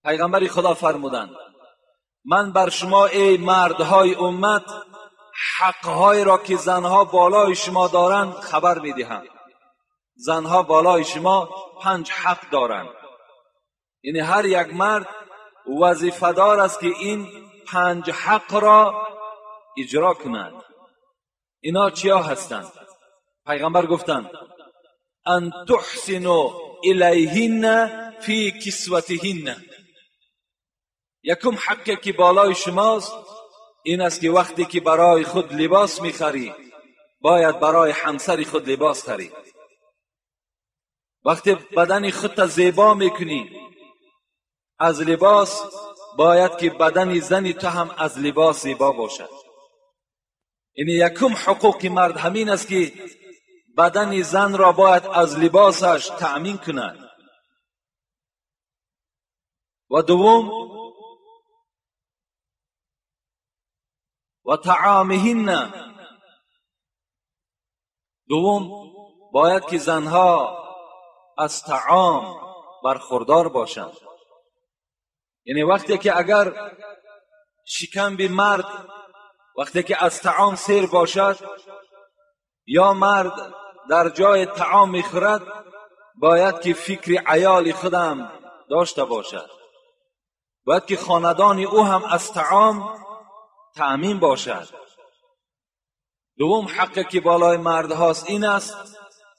پیغمبر خدا فرمودند من بر شما ای مردهای امت حقهای را که زنها بالای شما دارند خبر میدهم. زنها بالای شما 5 حق دارند. یعنی هر یک مرد وظیفه دار است که این 5 حق را اجرا کند. اینا چیا هستند؟ پیغمبر گفتند ان تحسنوا الیهن فی کسوتهن. یکم حقی که بالای شماست این است که وقتی که برای خود لباس میخری باید برای همسر خود لباس خری. وقتی بدن خود زیبا میکنی از لباس، باید که بدن زنی تو هم از لباس زیبا باشد. یعنی یکم حقوق مرد همین است که بدن زن را باید از لباسش تأمین کند. و دوم و طعامهن. دوم باید که زنها از طعام برخوردار باشند. یعنی وقتی که اگر شکم به مرد وقتی که از طعام سیر باشد یا مرد در جای طعام میخورد، باید که فکر عیال خودم داشته باشد، باید که خاندان او هم از طعام تأمین باشد. دوم حقی که بالای مرد هاست این است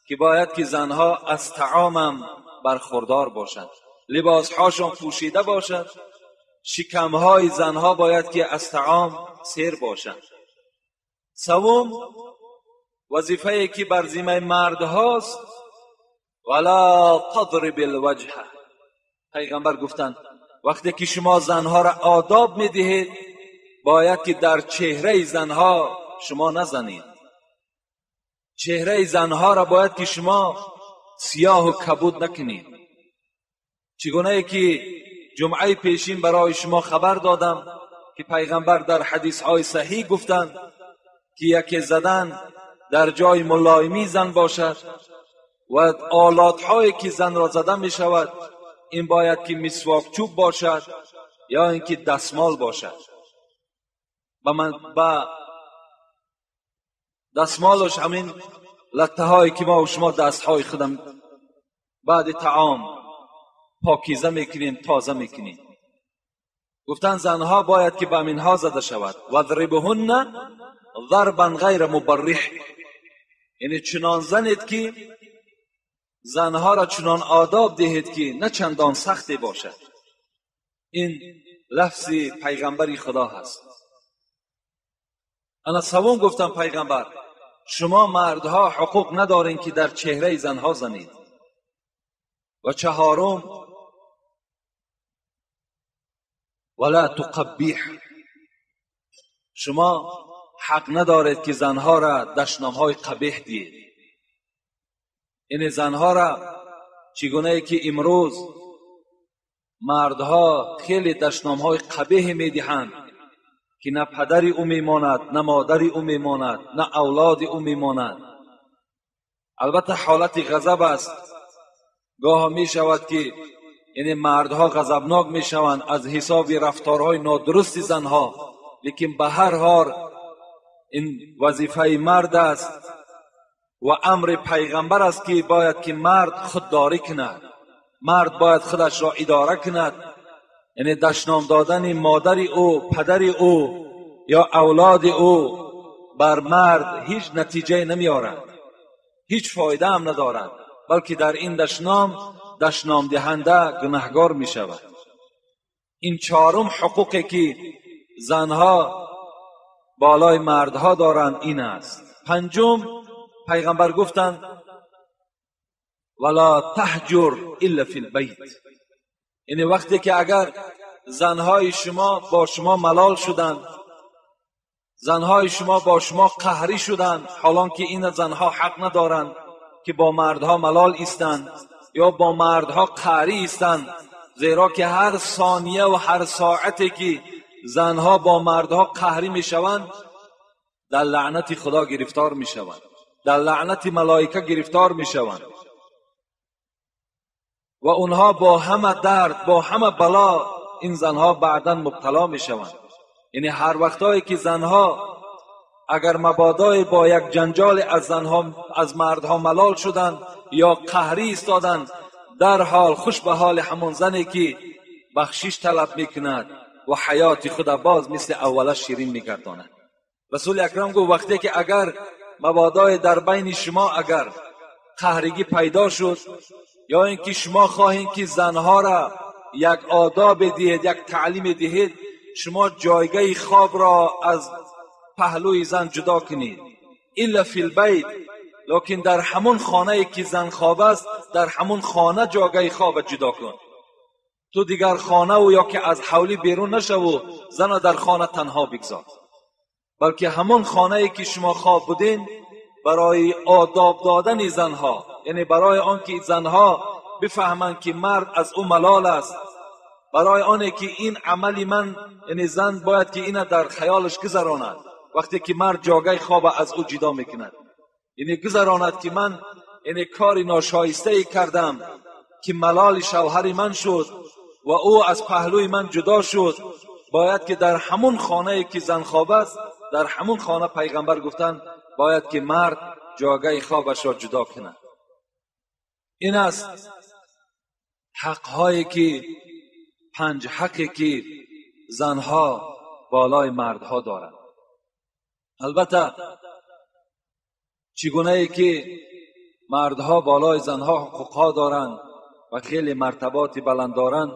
که باید که زنها از طعامم برخوردار باشند، لباسهاشان پوشیده باشد، شکمهای زنها باید که از طعام سیر باشند. سوم وظیفه که بر ذمه مرد هاست ولا تضرب الوجه. پیغمبر گفتند وقتی که شما زنها را آداب میدهید باید که در چهره زنها شما نزنید. چهره زنها را باید که شما سیاه و کبود نکنید. چگونه که جمعه پیشین برای شما خبر دادم که پیغمبر در حدیث های صحیح گفتند که یکی زدن در جای ملایمی زن باشد و آلات هایی که زن را زده می شود این باید که مسواک چوب باشد یا اینکه دستمال باشد. با دستمالش همین لطه هایی که ما و شما دست های خودم بعد طعام پاکیزه میکنیم، تازه میکنیم. گفتن زنها باید که به اینها زده شود. وضربهن ضربا غیر مبرح، یعنی چنان زنید که زنها را چنان آداب دهید که نه چندان سختی باشد. این لفظ پیغمبری خدا هست. انا سوم گفتم پیغمبر شما مردها حقوق ندارین که در چهره زنها زنید. و چهارم ولا تقبیح، شما حق ندارید که زنها را دشنامهای قبیح دهید. این زنها را چگونه که امروز مردها خیلی دشنامهای قبیح میدهند که نه پدری او میماند، نه مادری او میماند، نه اولاد او میماند. البته حالت غضب است. گاه می شود که یعنی مردها غضبناک می شوند از حساب رفتارهای نادرست زنها، لیکن به هر حال این وظیفه مرد است و امر پیغمبر است که باید که مرد خودداری کند، مرد باید خودش را اداره کند. یعنی دشنام دادن مادر او، پدر او یا اولاد او بر مرد هیچ نتیجه نمیارد، هیچ فایده هم ندارد، بلکه در این دشنام دشنام دهنده گناهگار می شود. این چهارم حقوقی که زنها بالای مردها دارند این است. پنجم پیغمبر گفتند ولا تهجر الا فی البیت، یعنی وقتی که اگر زنهای شما با شما ملال شدند، زنهای شما با شما قهری شدند، حالان که این زنها حق ندارند که با مردها ملال ایستند یا با مردها قهری ایستند، زیرا که هر ثانیه و هر ساعتی که زنها با مردها قهری میشوند در لعنت خدا گرفتار میشوند، در لعنت ملائکه گرفتار میشوند. و اونها با همه درد، با همه بلا این زنها بعدا مبتلا میشوند. یعنی هر وقتایی که زنها اگر مبادای با یک جنجال از زنها، از مردها ملال شدند یا قهری ایستادند، در حال خوش به حال همون زنی که بخشش طلب میکند و حیات خود باز مثل اولش شیرین میگرداند. رسول اکرم گفت وقتی که اگر مبادای در بین شما اگر قهرگی پیدا شد، یا اینکه شما خواهید که زنها را یک آداب دهید، یک تعلیم دهید، شما جایگاه خواب را از پهلوی زن جدا کنید. الا فی البیت، لکن در همون خانه که زن خواب است، در همون خانه جایگاه خواب جدا کن. تو دیگر خانه و یا که از حولی بیرون نشو و زن در خانه تنها بگذار، بلکه همون خانه که شما خواب بودین برای آداب دادن زنها، یعنی برای آنکه زنها بفهمند که مرد از او ملال است، برای آنکه که این عمل من، یعنی زن باید که اینه در خیالش گذراند وقتی که مرد جاگه خواب از او جدا میکند، یعنی گذراند که من یعنی کار ناشایسته ای کردم که ملال شوهر من شد و او از پهلوی من جدا شد. باید که در همون خانه که زن خواب است، در همون خانه پیغمبر گفتند باید که مرد جاگه خوابش را جدا کند. این است حقهایی که 5 حقی که زنها بالای مردها دارند. البته چگونه ای که مردها بالای زنها حقوقها دارند و خیلی مرتبات بلند دارند،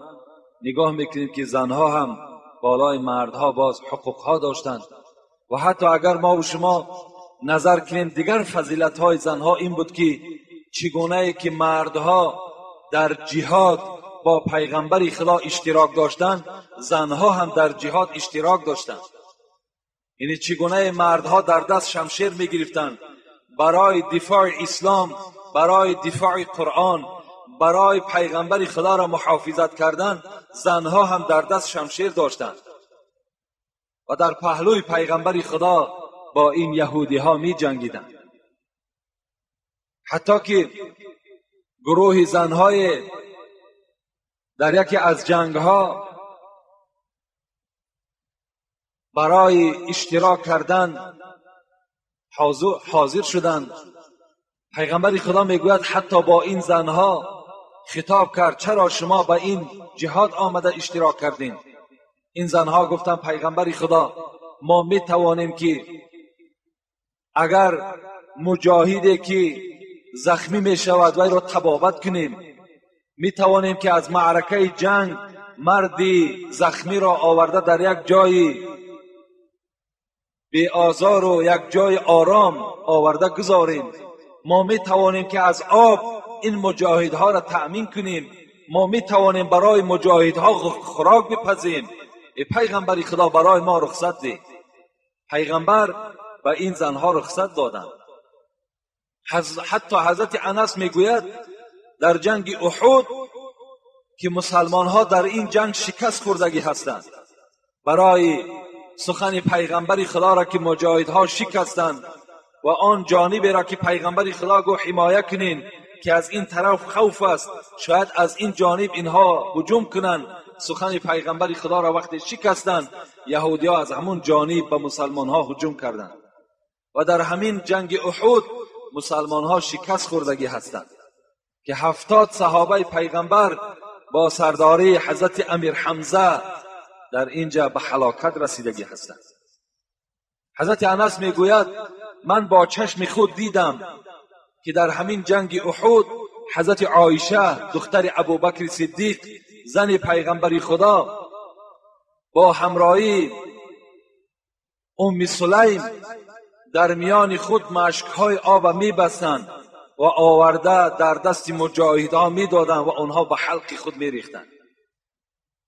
نگاه میکنیم که زنها هم بالای مردها باز حقوقها داشتند. و حتی اگر ما و شما نظر کنیم دیگر فضیلت های زنها این بود که چگونه ای که مردها در جهاد با پیغمبر خدا اشتراک داشتند، زنها هم در جهاد اشتراک داشتند. یعنی چگونه مردها در دست شمشیر میگرفتند برای دفاع اسلام، برای دفاع قرآن، برای پیغمبر خدا را محافظت کردن، زنها هم در دست شمشیر داشتند و در پهلوی پیغمبر خدا با این یهودی ها می جنگیدند. حتی که گروه زنهای در یکی از جنگ ها برای اشتراک کردن حاضر شدند. پیغمبر خدا میگوید حتی با این زنها خطاب کرد، چرا شما به این جهاد آمده اشتراک کردین؟ این زنها گفتند پیغمبر خدا ما می توانیم که اگر مجاهدی که زخمی می شود وی را طبابت کنیم، می توانیم که از معرکه جنگ مردی زخمی را آورده در یک جای بی آزار و یک جای آرام آورده گذاریم، ما می توانیم که از آب این مجاهدها را تأمین کنیم، ما می توانیم برای مجاهدها خوراک بپزیم. ای پیغمبر خدا برای ما رخصت ده. پیغمبر به این زنها رخصت دادند. حتی حضرت انس میگوید در جنگ احد که مسلمان ها در این جنگ شکست خوردگی هستند، برای سخن پیغمبر خدا را که مجاهدها شکستند و آن جانب را که پیغمبر خدا گفت حمایه کنین که از این طرف خوف است، شاید از این جانب اینها هجوم کنند، سخن پیغمبر خدا را وقتی شکستند، یهودی ها از همون جانب به مسلمان ها هجوم کردند و در همین جنگ احد مسلمان ها شکست خوردگی هستند که 70 صحابه پیغمبر با سرداری حضرت امیر حمزه در اینجا به هلاکت رسیدگی هستند. حضرت انس میگوید من با چشم خود دیدم که در همین جنگ احد حضرت عایشه دختر ابوبکر صدیق زن پیغمبر خدا با همراهی ام سلیم در میان خود مشکهای آب میبستند و آورده در دست مجاهدها میدادند و آنها به حلق خود میریختند.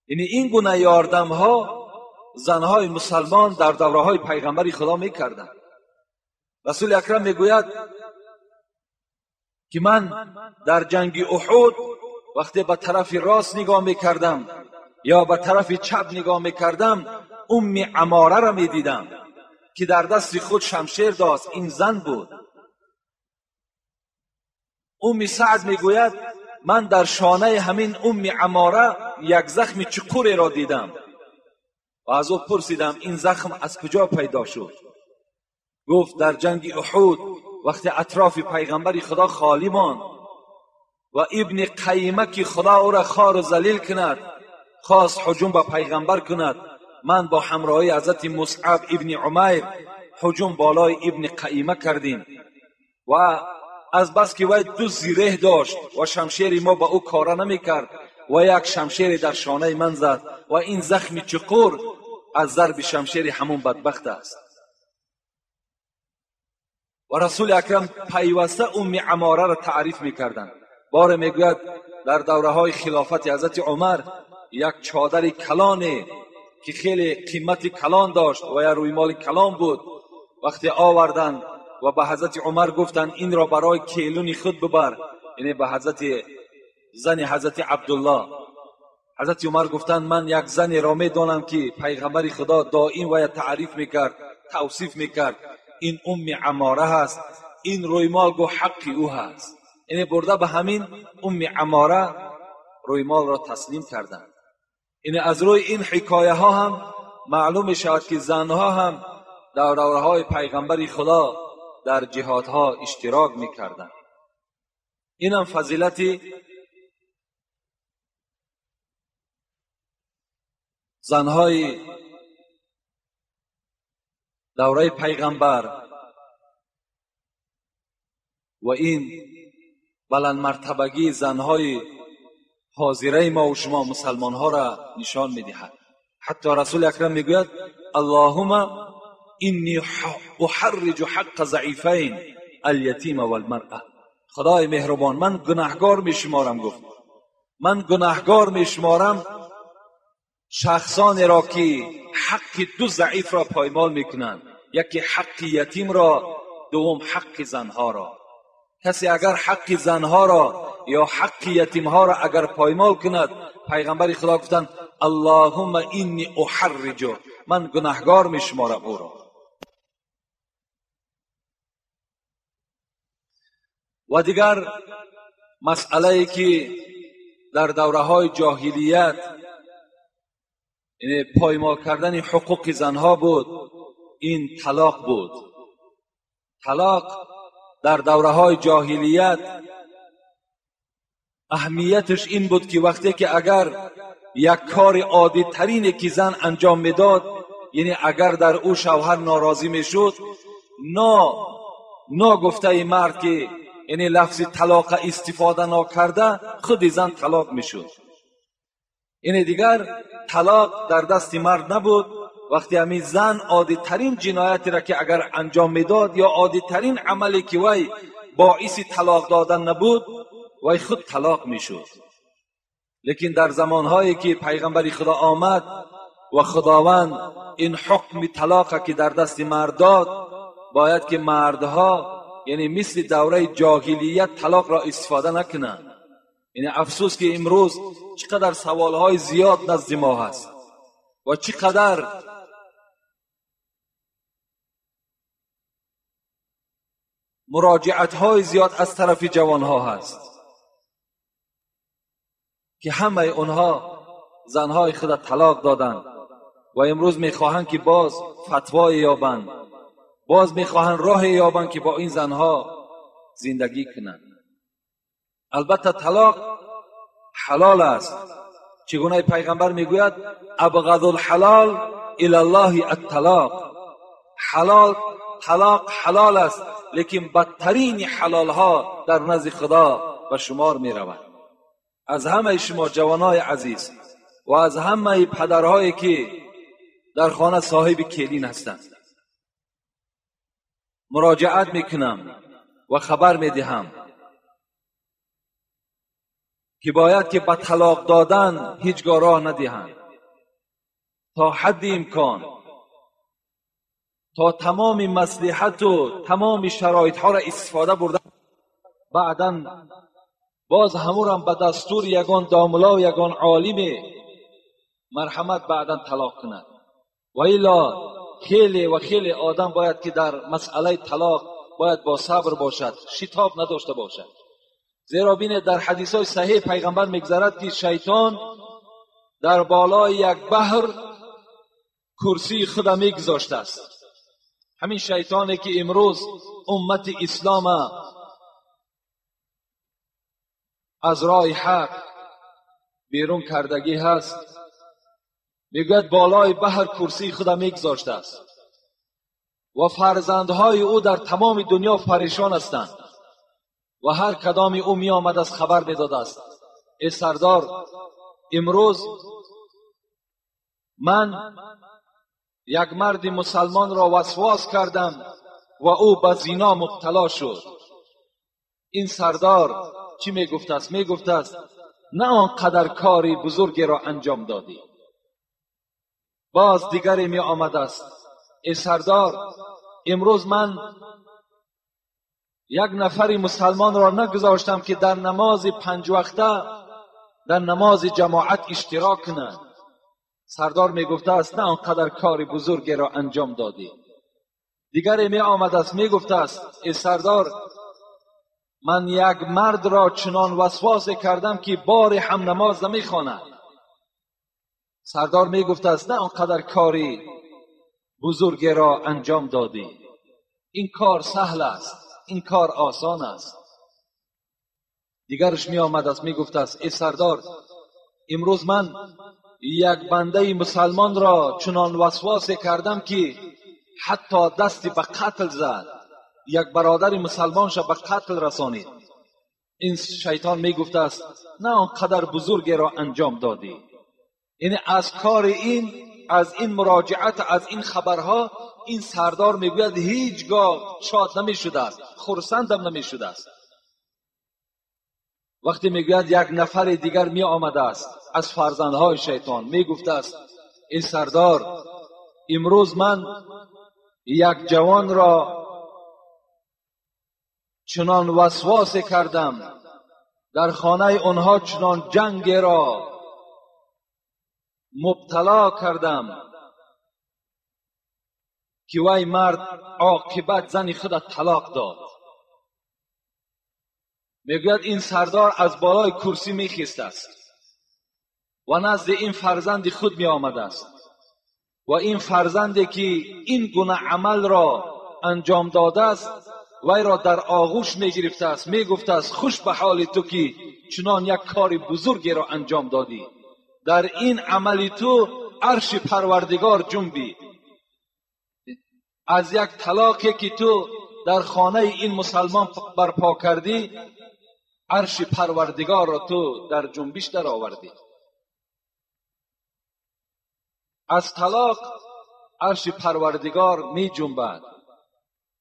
یعنی این گونه یاردم ها زنهای مسلمان در دوره های پیغمبر خدا میکردند. رسول اکرم میگوید که من در جنگ احد وقتی به طرف راست نگاه میکردم یا به طرف چپ نگاه میکردم، ام عماره را میدیدم که در دست خود شمشیر داشت، این زن بود. ام سعد میگوید من در شانه همین ام عماره یک زخم چقوری را دیدم و از او پرسیدم این زخم از کجا پیدا شد؟ گفت در جنگ احد وقتی اطراف پیغمبر خدا خالی ماند و ابن قیمه که خدا او را خوار و ذلیل کند خواست هجوم به پیغمبر کند، من با همراهی حضرت مصعب ابن عمیر هجوم بالای ابن قیمه کردیم و از بس که وی دو زیره داشت و شمشیر ما به او کاره نمیکرد و یک شمشیر در شانه من زد و این زخم چقور از ضرب شمشیر همون بدبخت است. و رسول اکرم پیوسته ام عماره را تعریف میکردند. بار میگوید در دوره های خلافت حضرت عمر یک چادر کلانه که خیلی قیمت کلان داشت و یا رویمال کلان بود، وقتی آوردند و به حضرت عمر گفتند این را برای کیلون خود ببر، یعنی به حضرت زن حضرت عبدالله. حضرت عمر گفتند من یک زنی را میدانم که پیغمبر خدا دائم و یا تعریف میکرد، توصیف میکرد، این ام عماره هست، این رویمال گو حق او هست. یعنی برده به همین ام عماره رویمال را تسلیم کردند. یعنی از روی این حکایه ها هم معلوم میشود که زنها هم در دوره های پیغمبر خدا در جهادها اشتراک میکردند. این هم فضیلت زنهای دوره پیغمبر و این بلند مرتبگی زنهای حاضره ما و شما مسلمان ها را نشان میدهد. حتی رسول اکرم میگوید اللهم انی احرج حق ضعیفین الیتیم والمرأة. خدای مهربان من گناهگار میشمارم، گفت من گناهگار میشمارم شخصانی را که حق دو ضعیف را پایمال میکنند، یکی حق یتیم را، دوم حق زنها را. کسی اگر حق زنها را یا حق یتیمها را اگر پایمال کند، پیغمبر خدا گفتند اللهم انی احرج، من گناهگار میشمارم او را. و دیگر مسئله ای که در دوره های جاهلیت یعنی پایمال کردن حقوق زنها بود، این طلاق بود. طلاق در دوره های جاهلیت اهمیتش این بود که وقتی که اگر یک کار عادی ترینی که زن انجام میداد، یعنی اگر در او شوهر ناراضی میشد، نا گفته مرد که یعنی لفظ طلاق استفاده ناکرده، خود زن طلاق میشد. یعنی دیگر طلاق در دست مرد نبود. وقتی همین زن عادی ترین جنایتی را که اگر انجام میداد یا عادی ترین عملی که وی باعث طلاق دادن نبود، وی خود طلاق میشد. لیکن در زمانهایی که پیغمبر خدا آمد و خداوند این حکم طلاق که در دست مرد داد، باید که مردها یعنی مثل دوره جاهلیت طلاق را استفاده نکنند. یعنی افسوس که امروز چقدر سوالهای زیاد نزد ما هست و چقدر مراجعت های زیاد از طرف جوانها هست که همه اونها زنهای خود طلاق دادند و امروز میخواهند که باز فتوای یابند، باز میخواهند راه یابند که با این زنها زندگی کنند. البته طلاق حلال است. چگونه پیغمبر میگوید ابغض الحلال الی الله الطلاق. حلال طلاق حلال است، لیکن بدترین حلال ها در نزد خدا به شمار می رود. از همه شما جوانای عزیز و از همه پدرهایی که در خانه صاحب کلین هستند مراجعت میکنم و خبر میدهم که باید که به طلاق دادن هیچگاه راه ندهند، تا حد امکان، تا تمام مصلحت و تمام شرایط ها را استفاده برده، بعدا باز همورم به دستور یگان داملا و یگان عالم مرحمت بعدا طلاق کند. و الا خیلی و خیلی آدم باید که در مسئله طلاق باید با صبر باشد، شتاب نداشته باشد. زیرا بینید در حدیث های صحیح پیغمبر میگذرد که شیطان در بالای یک بحر کرسی خود میگذاشته است. همین شیطانی که امروز امت اسلام از راه حق بیرون کردگی هست، میگوید بالای بحر کرسی خود میگذاشته است و فرزندهای او در تمام دنیا پریشان هستند و هر کدام او می آمد از خبر میداد است: ای سردار، امروز من یک مرد مسلمان را وسواس کردم و او به زنا مبتلا شد. این سردار چی میگفت است؟ میگفت است نه آنقدر کاری بزرگی را انجام دادی. باز دیگری می آمد است: ای سردار، امروز من یک نفری مسلمان را نگذاشتم که در نماز 5 وقته در نماز جماعت اشتراک کند. سردار می گفته است نه آنقدر کار بزرگی را انجام دادی. دیگری می آمد است می گفته است: ای سردار، من یک مرد را چنان وسواس کردم که بار هم نماز نمی خواند. سردار می گفته است نه آنقدر کاری بزرگی را انجام دادی. این کار سهل است، این کار آسان است. دیگرش می آمد است می گفت است: ای سردار، امروز من یک بنده مسلمان را چنان وسواس کردم که حتی دستی به قتل زد، یک برادر مسلمانش به قتل رسانید. این شیطان می گفت است نه آنقدر بزرگی را انجام دادی. یعنی از کار این، از این مراجعت، از این خبرها، این سردار میگوید هیچگاه شاد نمیشده است، خرسندم نمیشده است. وقتی میگوید یک نفر دیگر می آمده است از فرزندهای شیطان، میگفته است این سردار، امروز من یک جوان را چنان وسواس کردم، در خانه آنها چنان جنگ را مبتلا کردم که وی مرد عاقبت زن خود طلاق داد. میگوید این سردار از بالای کرسی میخیست است و نزد این فرزند خود می آمده است و این فرزندی که این گونه عمل را انجام داده است وی را در آغوش می گرفته است، می گفته است خوش به حال تو که چنان یک کار بزرگی را انجام دادی، در این عمل تو عرش پروردگار جنبید. از یک طلاقی که تو در خانه این مسلمان برپا کردی، عرش پروردگار را تو در جنبش در آوردی. از طلاق عرش پروردگار می جنبد.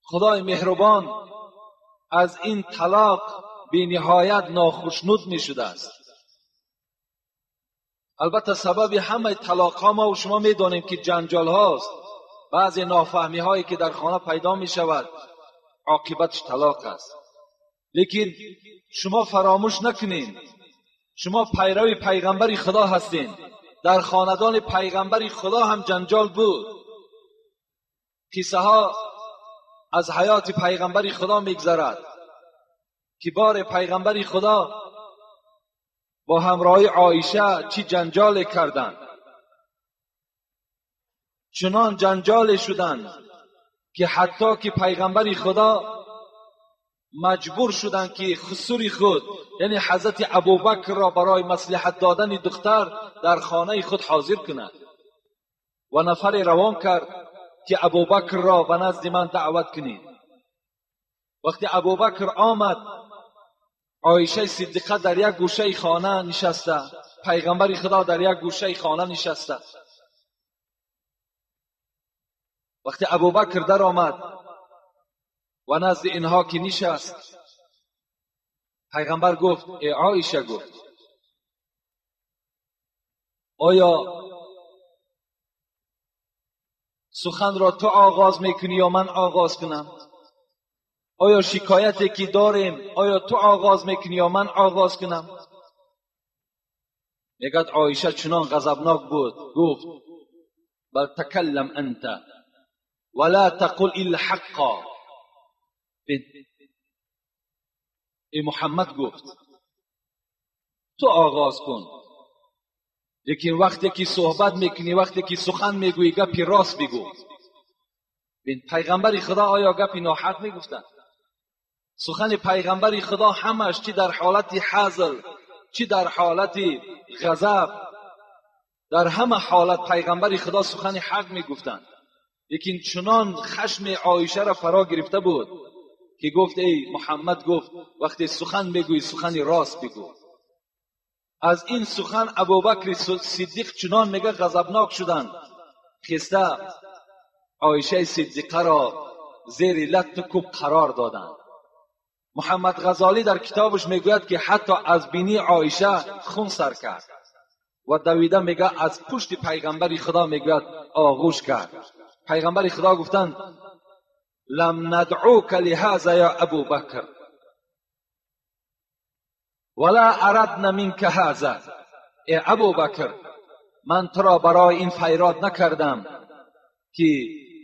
خدای مهربان از این طلاق بی نهایت ناخشنود می شده است. البته سبب همه طلاق ها ما و شما می دانیم که جنجال هاست، بعضی نافهمی هایی که در خانه پیدا می شود عاقبتش طلاق است. لیکن شما فراموش نکنین، شما پیرو پیغمبر خدا هستین. در خاندان پیغمبر خدا هم جنجال بود. قصه ها از حیات پیغمبر خدا میگذرد که بار پیغمبر خدا با همراهی عایشه چی جنجال کردند. چنان جنجال شدند که حتی که پیغمبر خدا مجبور شدند که خسور خود، یعنی حضرت ابوبکر را برای مصلحت دادن دختر در خانه خود حاضر کند و نفر روان کرد که ابوبکر را به نزد من دعوت کنید. وقتی ابوبکر آمد، عایشه صدیقه در یک گوشه خانه نشسته، پیغمبر خدا در یک گوشه خانه نشسته. وقتی ابوبکر در آمد و نزد اینها که نشست، پیغمبر گفت ای عایشه، گفت آیا سخن را تو آغاز میکنی یا من آغاز کنم؟ آیا شکایتی که داریم آیا تو آغاز میکنی یا من آغاز کنم؟ میگد عایشه چنان غضبناک بود، گفت بل تکلم انت ولا تقل الا حقا. ای محمد گفت تو آغاز کن، لیکن وقتی که صحبت میکنی، وقتی که سخن میگویی، گپی راست بگو. بین پیغمبر خدا آیا گپی ناحق میگفتند؟ سخن پیغمبر خدا همش چی در حالت حزل، چی در حالت غضب، در همه حالت پیغمبر خدا سخن حق میگفتند. لیکن چنان خشم عایشه را فرا گرفته بود که گفت ای محمد، گفت وقتی سخن بگویی سخن راست بگو. از این سخن ابوبکر صدیق چنان میگه غضبناک شدند، خسته عایشه صدیقه را زیر لط کوب قرار دادند. محمد غزالی در کتابش میگوید که حتی از بینی عایشه خون سر کرد و دویده میگه از پشت پیغمبر خدا میگوید آغوش کرد. پیغمبر خدا گفتند لم ندعوک لهذا یا ابو بکر ولا اردنا منک هذا. ای ابو بکر، من تو را برای این فیراد نکردم که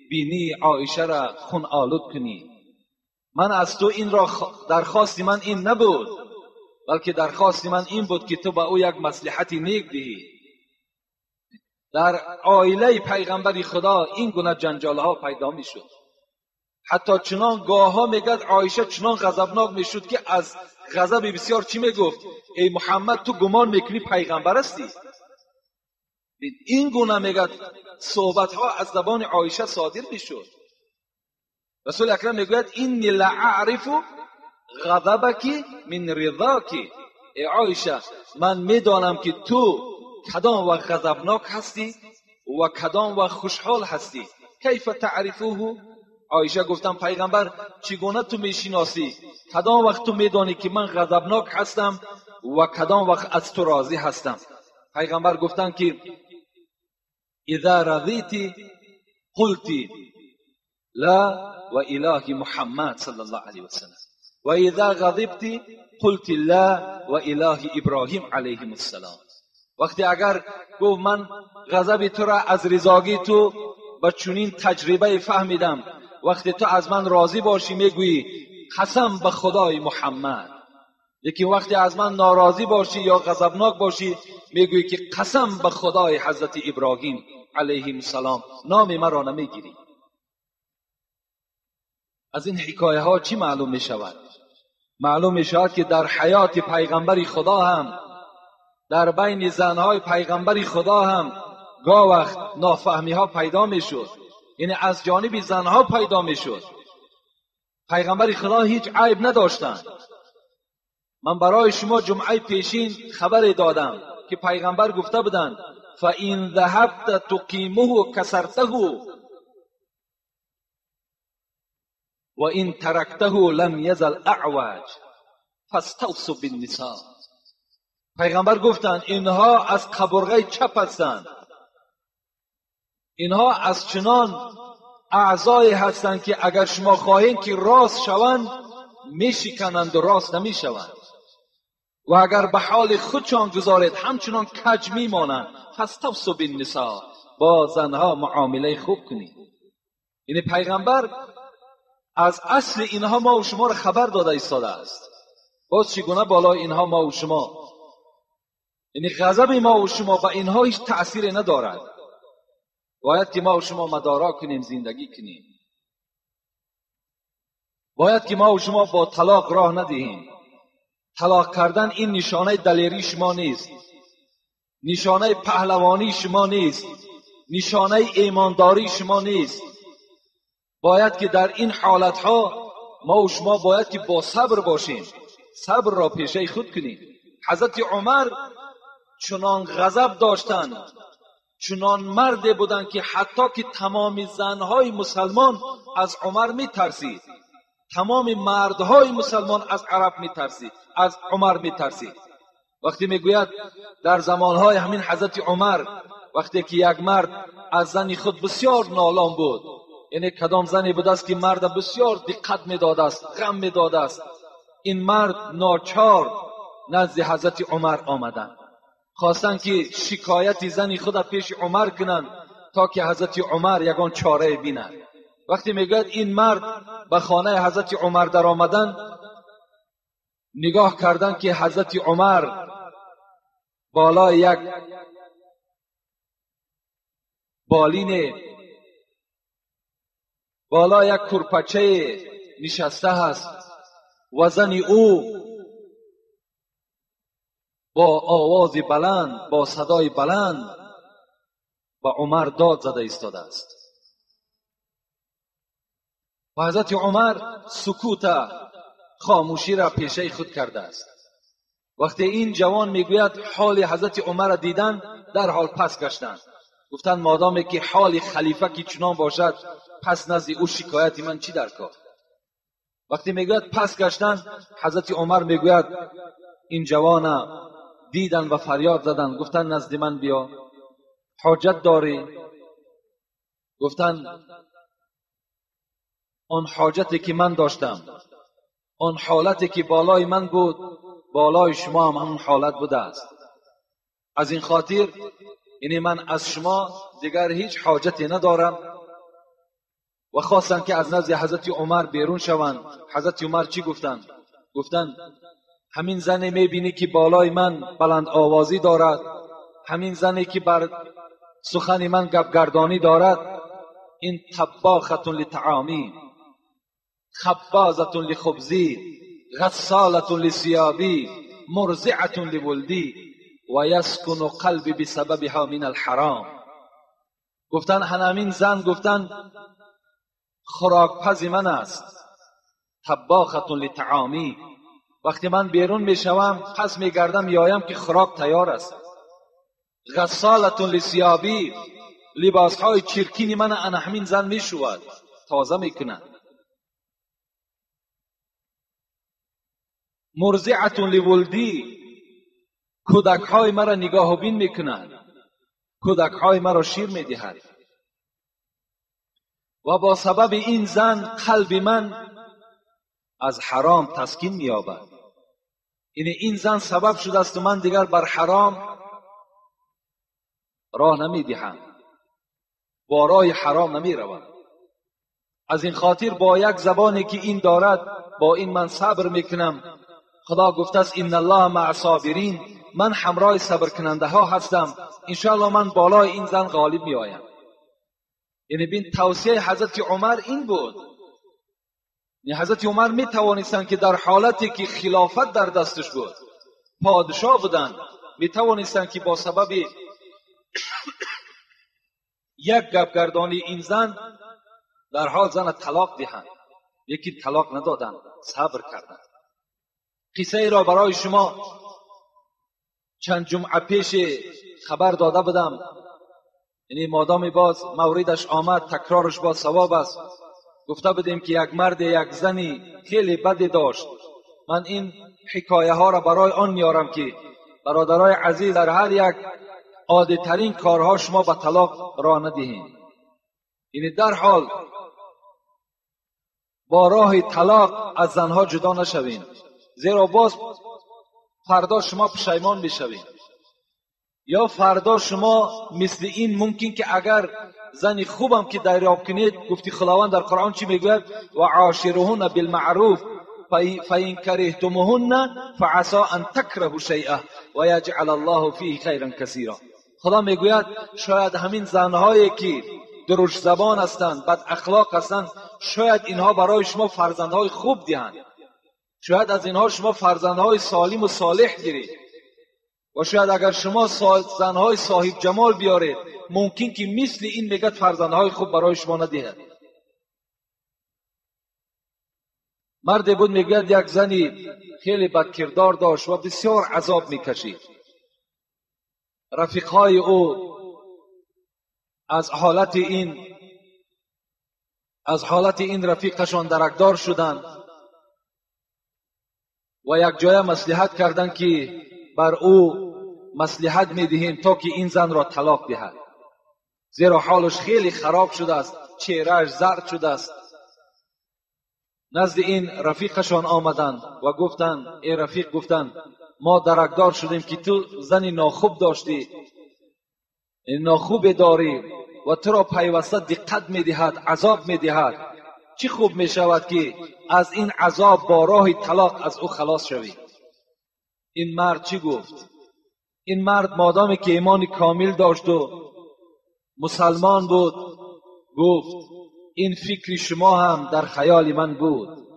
بینی عایشه را خون آلود کنی. من از تو این را درخواست من این نبود، بلکه درخواست من این بود که تو به او یک مصلحت نیک دهی. در عائله پیغمبر خدا این گونه جنجال ها پیدا می شد. حتی چنان گاه ها میگد عایشه چنان غضبناک میشد که از غضب بسیار چی میگفت؟ ای محمد، تو گمان میکنی پیغمبر هستی؟ این گونه میگد صحبت ها از زبان عایشه صادر میشد. رسول اکرم میگوید اینی لاعرف غضبک من رضاک. ای عایشه، من میدانم که تو کدام وقت غضبناک هستی و کدام وقت خوشحال هستی. کیف تعرفوه؟ عایشه گفتم پیغمبر چگونه تو میشناسی؟ کدام وقت تو میدانی که من غضبناک هستم و کدام وقت از تو راضی هستم؟ پیغمبر گفتن که اذا رضیتی قلتی لا و اله محمد صلی الله علیه وسلم و اذا غضبتی قلت لا و اله ابراهیم علیه السلام. وقتی اگر گفت من غضب تو را از رضاگی تو با چنین تجربه فهمیدم، وقتی تو از من راضی باشی میگویی قسم به خدای محمد، لیکن وقتی از من ناراضی باشی یا غضبناک باشی میگویی که قسم به خدای حضرت ابراهیم علیه السلام، نام مرا نمیگیری. از این حکایه ها چی معلوم می شود؟ معلوم می شود که در حیات پیغمبر خدا هم، در بین زنهای پیغمبر خدا هم گاه وقت نافهمی ها پیدا می شد، یعنی از جانب زنها پیدا می شد. پیغمبر خدا هیچ عیب نداشتند. من برای شما جمعه پیشین خبر دادم که پیغمبر گفته بودند فَإِنْ ذَهَبْتَ تُقِيمُهُ كَسَرْتَهُ وَإِنْ تَرَكْتَهُ لَمْ يَزَلْ أَعْوَجَ فَاسْتَوْصُوا بِالنِّسَاء. پیغمبر گفتند اینها از قبرغه چپ هستند، اینها از چنان اعضایی هستند که اگر شما خواهید که راست شوند میشکنند و راست نمیشوند، و اگر به حال خودشان گذارید همچنان کج میمانند. فاستوصوا بالنساء، با زنها معامله خوب کنید. یعنی پیغمبر از اصل اینها ما و شما را خبر داده ایستاده است. باز چگونه بالای اینها ما و شما، یعنی غضب ما و شما به اینها هیچ تأثیری ندارد. باید که ما و شما مدارا کنیم، زندگی کنیم. باید که ما و شما با طلاق راه ندهیم. طلاق کردن این نشانه دلیری شما نیست، نشانه پهلوانی شما نیست، نشانه ایمانداری شما نیست. باید که در این حالتها ما و شما باید که با صبر باشیم، صبر را پیشه خود کنیم. حضرت عمر چنان غضب داشتند، چنان مرد بودند که حتی که تمام زنهای مسلمان از عمر میترسید، تمام مردهای مسلمان از عرب میترسید، از عمر میترسید. وقتی میگوید در زمانهای همین حضرت عمر، وقتی که یک مرد از زن خود بسیار نالان بود، یعنی کدام زنی بود است که مرد بسیار دقت میداد است، غم میداد است، این مرد ناچار نزد حضرت عمر آمدند، خواستند که شکایت زن خود پیش عمر کنند تا که حضرت عمر یگان چاره بیند. وقتی میگوید این مرد به خانه حضرت عمر در آمدن، نگاه کردن که حضرت عمر بالای یک بالین، بالای یک کرپچه نشسته هست و زن او با آواز بلند، با صدای بلند با عمر داد زده ایستاده است. و حضرت عمر سکوت، خاموشی را پیشه خود کرده است. وقتی این جوان میگوید حال حضرت عمر را دیدن، در حال پس گشتند، گفتند مادامی که حال خلیفه که چنان باشد، پس نزد او شکایت من چی در کار؟ وقتی میگوید پس گشتند، حضرت عمر میگوید این جوان دیدن و فریاد زدن، گفتند نزد من بیا، حاجت داری؟ گفتند آن حاجتی که من داشتم، آن حالتی که بالای من بود، بالای شما هم همون حالت بوده است. از این خاطر یعنی من از شما دیگر هیچ حاجتی ندارم. و خواستند که از نزد حضرت عمر بیرون شوند. حضرت عمر چی گفتند؟ گفتند همین زنی میبینی که بالای من بلند آوازی دارد، همین زنی که بر سخن من گپگردانی دارد، این طباخة لطعامی، خبازة لخبزی، غسالة لثيابی، مرضعة لولدی و یسکن قلبی بسببها من الحرام. گفتن همین زن، گفتن خوراکپز من است، طباخة لطعامی. وقتی من بیرون میشوم پس میگردم یایم که خوراک تیار است. غسالة لثيابی، لباسهای چرکین من انا همین زن میشود، تازه میکند. مرضعة لولدی، کودکهای مرا نگاه و بین میکند، کودکهای مرا شیر میدهد. و با سبب این زن قلب من از حرام تسکین مییابد. یعنی این زن سبب شده است و من دیگر بر حرام راه نمیدهم، با راه حرام نمیروم. از این خاطر با یک زبانی که این دارد، با این من صبر میکنم. خدا گفته است ان الله مع الصابرین، من همراه صبر کننده ها هستم، انشاءالله من بالای این زن غالب میآیم. یعنی بین توصیه حضرت عمر این بود. یعنی حضرت عمر می توانستند که در حالتی که خلافت در دستش بود، پادشاه بودند، می توانستند که با سبب یک گپگردانی این زن در حال زن طلاق دهند، یکی طلاق ندادند، صبر کردند. قصه ای را برای شما چند جمعه پیش خبر داده بودم، یعنی مادامی باز موردش آمد، تکرارش باز ثواب است. گفته بودیم که یک مرد یک زنی خیلی بدی داشت. من این حکایه ها را برای آن میارم که برادرای عزیز در هر یک عادی ترین کارها شما به طلاق راه ندهید. یعنی در حال با راه طلاق از زنها جدا نشوین، زیرا باز فردا شما پشیمان میشوین، یا فردا شما مثل این ممکن که اگر زنی خوبم که دریافت کنید، گفتی خداوند در قرآن چی میگوید؟ و عاشرهن بالمعروف فإن کرهتموهن فعسى ان تکرهوا شیئا و یجعل الله فیه خیرا کثیرا. خدا میگوید شاید همین زنهایی که درشت زبان هستند، بد اخلاق هستند، شاید اینها برای شما فرزندهای خوب دهند، شاید از اینها شما فرزندهای سالم و صالح گیرید، و شاید اگر شما زنهای صاحب جمال بیارید، ممکن که مثل این میگه فرزندهای خوب برای شما ندهد. مرد بود میگوید یک زنی خیلی بدکردار داشت و بسیار عذاب میکشید. رفیقهای او از حالت این رفیقشان درکدار شدند و یک جای مصلحت کردند که بر او مصلحت میدهیم تا که این زن را طلاق دهد، زیرا حالش خیلی خراب شده است، چهرهش زرد شده است. نزد این رفیقشان آمدند و گفتند ای رفیق، گفتند ما درکدار شدیم که تو زنی ناخوب داشتی، ناخوب داری و تو را پیوسته دقت میدهد، عذاب میدهد. چی خوب میشود که از این عذاب با راه طلاق از او خلاص شوی. این مرد چی گفت؟ این مرد مادامی که ایمان کامل داشت و مسلمان بود گفت این فکر شما هم در خیال من بود،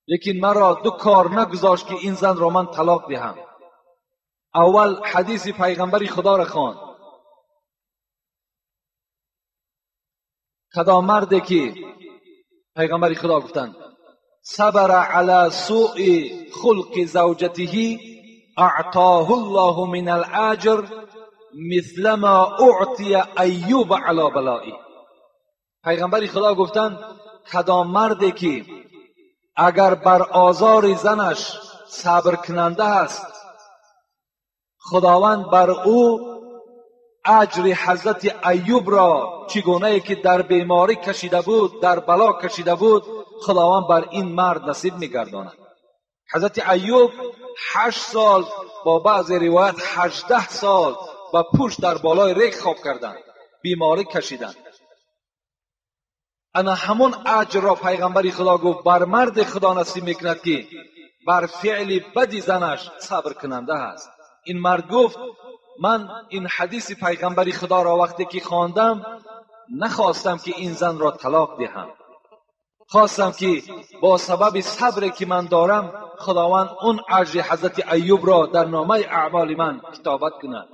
لیکن مرا دو کار نگذاشت که این زن را من طلاق دهم. اول حدیث پیغمبر خدا را خواند. کدام مردی که پیغمبر خدا گفتند صبر علی سوء خلق زوجته اعطاه الله من الاجر مثل ما اعطی ایوب علی بلائه. پیغمبر خدا گفتند کدام مردی که اگر بر آزار زنش صبر کننده است، خداوند بر او اجر حضرت ایوب را چگونه که در بیماری کشیده بود، در بلا کشیده بود، خداوند بر این مرد نصیب میگرداند. حضرت ایوب 8 سال، با بعض روایت 18 سال با پوش در بالای ریگ خواب کردند، بیماری کشیدند. انا همون اجر را پیغمبر خدا گفت بر مرد خدا نصیب میکند که بر فعل بدی زنش صبر کننده است. این مرد گفت من این حدیث پیغمبر خدا را وقتی که خواندم نخواستم که این زن را طلاق دهم، خواستم که با سبب صبری که من دارم خداوند اون اجر حضرت ایوب را در نامه اعمال من کتابت کند.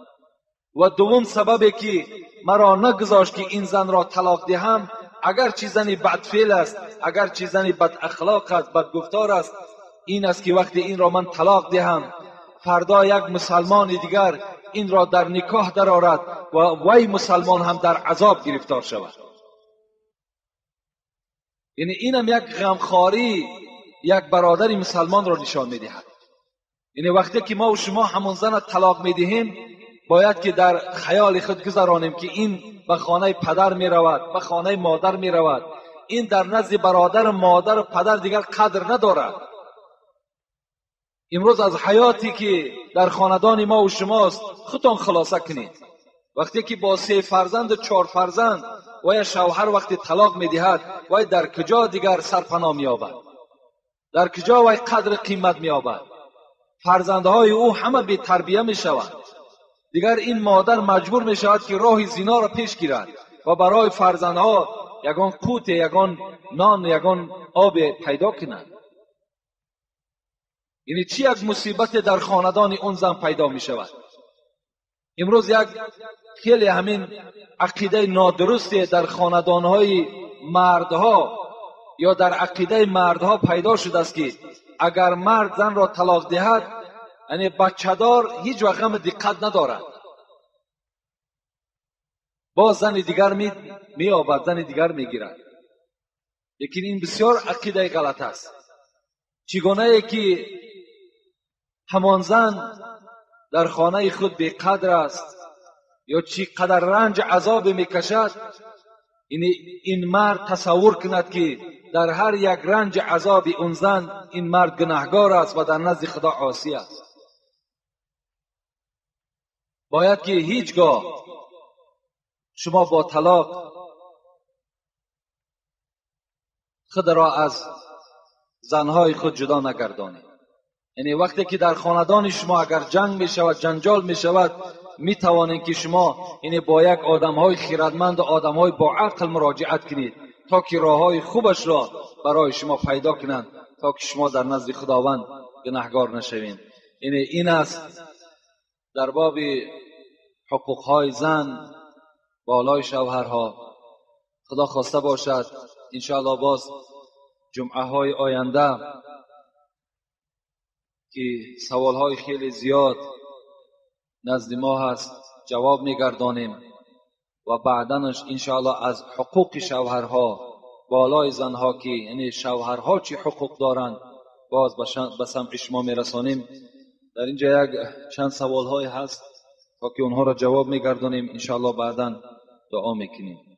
و دوم سببی که مرا نگذاشت که این زن را طلاق دهم، اگر چه زنی بدفعل است، اگر چه زنی بد اخلاق است، بد گفتار است، این است که وقتی این را من طلاق دهم فردا یک مسلمان دیگر این را در نکاح درآورد و وی مسلمان هم در عذاب گرفتار شود. یعنی اینم یک غمخواری یک برادر مسلمان را نشان میدهد. یعنی وقتی که ما و شما همون زن طلاق میدهیم باید که در خیال خود گذرانیم که این به خانه پدر میرود، به خانه مادر میرود، این در نزد برادر، مادر و پدر دیگر قدر ندارد. امروز از حیاتی که در خاندان ما و شماست خودتان خلاصه کنید. وقتی که با 3 فرزند و 4 فرزند و یا شوهر وقتی طلاق میدهد، وی در کجا دیگر سرپناه مییابد؟ در کجا وی قدر قیمت مییابد؟ فرزندهای او همه بی تربیه میشوند. دیگر این مادر مجبور میشود که راه زنا را پیش گیرد و برای فرزندها یگان قوت، یگان نان، یگان آب پیدا کند. یعنی چی یک مصیبت در خاندان اون زن پیدا می شود؟ امروز یک خیلی همین عقیده نادرست در خاندانهای مردها یا در عقیده مردها پیدا شده است که اگر مرد زن را طلاق دهد، یعنی بچه دار هیچ وقت هم دقت ندارد، باز زن دیگر می‌یابد، زن دیگر میگیرد. لیکن این بسیار عقیده غلط است. چگونه که همان زن در خانه خود بیقدر است یا چی قدر رنج عذاب میکشد، این مرد تصور کند که در هر یک رنج عذاب اون زن این مرد گناهگار است و در نزد خدا عاصی است. باید که هیچگاه شما با طلاق خود را از زنهای خود جدا نگردانید. یعنی وقتی که در خاندان شما اگر جنگ می شود، جنجال می شود، می توانید که شما یعنی با یک آدمهای خیرتمند و آدمهای با عقل مراجعت کنید تا که راههای خوبش را برای شما پیدا کنند تا که شما در نزد خداوند گناهگار نشوید. یعنی این است در باب حقوقهای زن بالای شوهرها. خدا خواسته باشد انشاءالله باز جمعه های آینده که سوال های خیلی زیاد نزد ما هست جواب میگردانیم و بعدنش انشاءالله از حقوق شوهرها بالای زنها که یعنی شوهرها چی حقوق دارند باز به سمع شما میرسانیم. در اینجا یک چند سوال های هست تا که اونها را جواب میگردانیم انشاءالله بعدا دعا میکنیم.